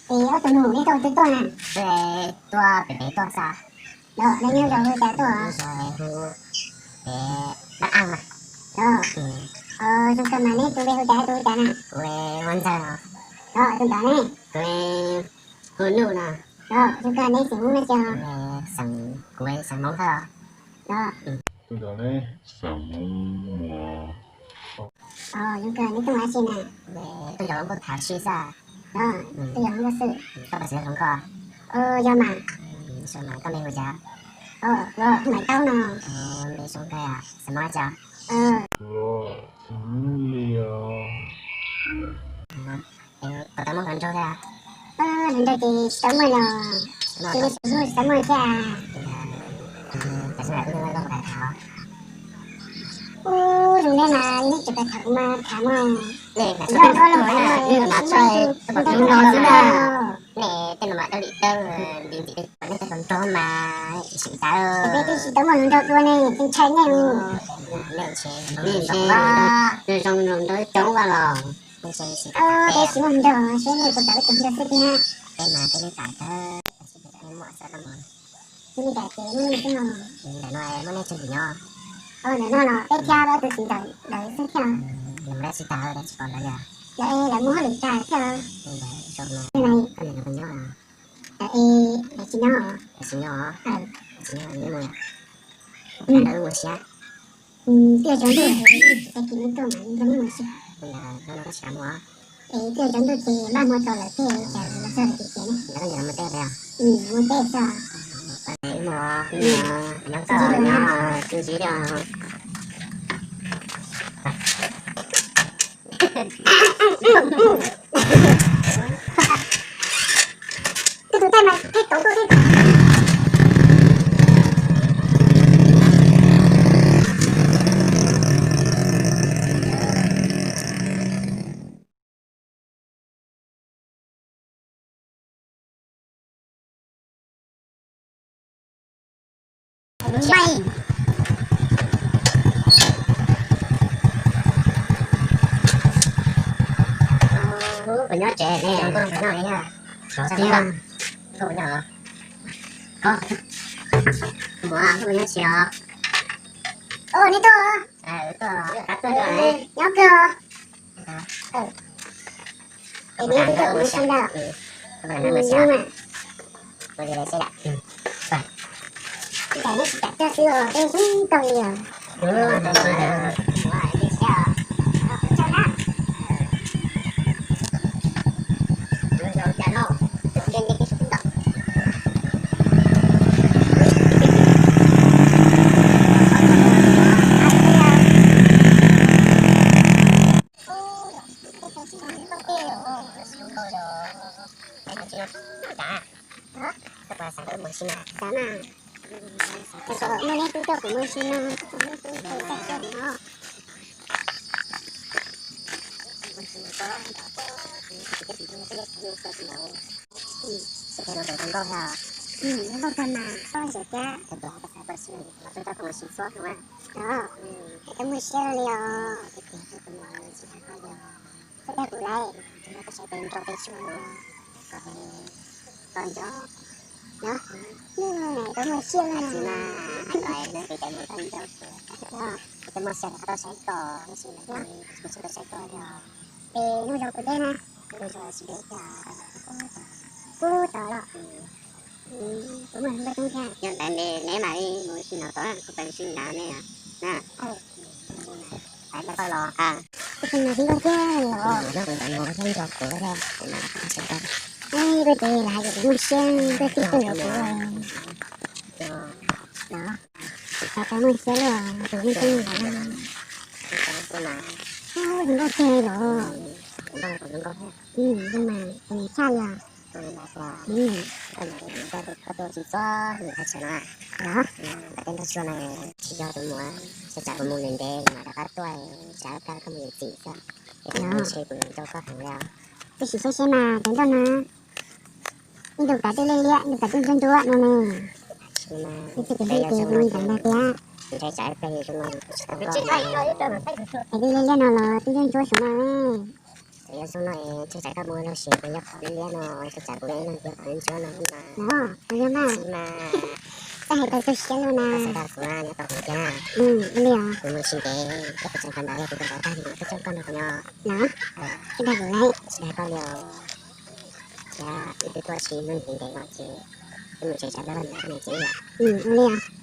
Es ob tug nus neb tuaj twg tuaj na? Tuaj pem pem tuaj xwb. Los neb nyob rau hu cas tuaj? Nyob rau hu pem Dab Aj mas. Los, zoo kawg mas neb tus npe hu cas tus hu cas na? Kuv hu Ntxawg os. Los tus ntawd ne? Kuv hu Nuj no. Los zoo kawg, neb xeem Hmoob dab tsi os? Xeem, kuv xeem Hmoob Hawj os. Los, xeem Hmoob Muas. Os, zoo kawg, neb tuaj ua dab tsi na? Tuaj yos nkauj tham si xwb. Los, tuaj yos nkauj xwb. Koj puas xeem zoo nkauj? Yog mas. Zoo mas, koj npe hu cas? Os, kuv hu Maiv Taub no. Npe zoo kawg, xeem Hmoob dab tsi? Li os. Puas tau muaj hluas nraug thiab? Hluas nraug ces tsis tau muaj los, ces nej tus hlub tsis tau muaj thiab. Ub, zoo nej mas nej tseem pais tham kuv mas tham mas. Neb mas txhob, neb mas txhob, tus hlub no xwb na. Nej tej no mas dawb li dawb, nti ntxim tej, nej tej hluas nraug mas tsis tau, peb twb tsis tau muaj hluas nraug dua ne, tseem ntshai nej. Nej ntshe, nej ntshe zoo hluas nraug coob ua los. Peb tsis muaj hluas nraug, seb nej puas tau ib tug nraug xwb tiag. Peb mas peb twb tau tag, nej muaj xwb los. Tus li cas ces muaj nej xwb no. Ntawm no muaj nej tsawg tus nyob? Ntawm no los peb thiab peb tus txiv ntxawm lawv xwb thiab. Lawv mus dab tsi tag, tsis pom lawv li. Lawv, lawv mus hauj lwm tag thiab. Ntawd zoo no, koj niam lawv puas nyob? Lawv, lawv tsis nyob. Lawv tsis nyob, tsis nyob, neb mus, lawv mus siab. Twb yuav tsaus ntuj, tag kis neb tuaj mas neb mus siab. Es twb yuav tsaus ntuj ces npaj hmo tso lawm tej, cas los txog lawm ces ces ne. Lawv mus teb xwb. Mus teb xwb. Wb mus, nyob koj nyob, kuv ntsis li os. Koj tus taij mas taij tau tuaj xwb. Kuv nyob tsev ne, koj nyob li na. Koj nyob, koj nyob tsev os. Os, neb tuaj. Nyob kawg os. Es neb twb tuaj kuv mus si ntag. Nyob mas. Ib tsam neb tsis kam tuaj xwb os, peb yeej tau li os. Xav mas, es kom muaj neb twb tuaj kuv mus si no, kuv mus si no. Nkauj tag mas, nkauj zem thiab. Koj muaj siab li os. Koj dag kuv lawm, koj saib peb nrog peb tsuag, koj nco, no, koj muaj siab na. Koj muaj siab koj tau saib koj, kuv tsis tau saib koj li. Es nug zog kuv teb na, nug zog tsis teb, kuv tau los, kuv muaj hluas nraug coob thiab. Yog ntawd neb mam li mus sim no tod, kuv pab sim nrad ne na. Pab los, kuv tus no xwb nkauj thiab los. Koj ces los hais tias kuv muaj siab, koj tib tuaj yuav kuv los. Koj muaj siab los tus yeej tseeb los na. Tus nkauj tiag los. Nkauj mas kuv nyiam tshaj li os. Koj tus tsis txob nws qhov tseem no. Los, tej nrog tsuag no tsis yog tus muam, tsam kuv mus ntev ntev mas rov qab tuaj, tsam koj mus yuav txiv xwb. Es kuv ntshe kuv nco koj heev li os. Tab sis saib seb mas cov nroj no, ib ntu kav twb liab liab, ib ntu kav twb ntsuab ntsuab no ne. Ib txhia tus hlub ces mus ntawd ntag tiag. Es twb liab liab no los twb ntsuab ntsuab saum no ne. Txawm yog zoo no es tsuas tsam koj mus lug sim kuv yuav qhov liab liab no, tsuas tsam kuv ib leeg thiab qhov ntsuab no mas. No, kuv yuav mas. Tsis mas. Koj hais tau txog siab lug na. Koj xav dag kuv nyob tau kuv thiab. Ua li os. Kuv mus tsis ntev, koj puas tseem qhov ntawd, yog kuv tus ntawd tag li no koj coj koj nrog kuv nyob. No, tsis dag kuv li. Tsis dag koj li os. Thiab wb twb tuaj tsis muaj ntev ntev no ces wb mus tsev tsam dab laug ntawd koj niam txiv ib yam. Ua li os.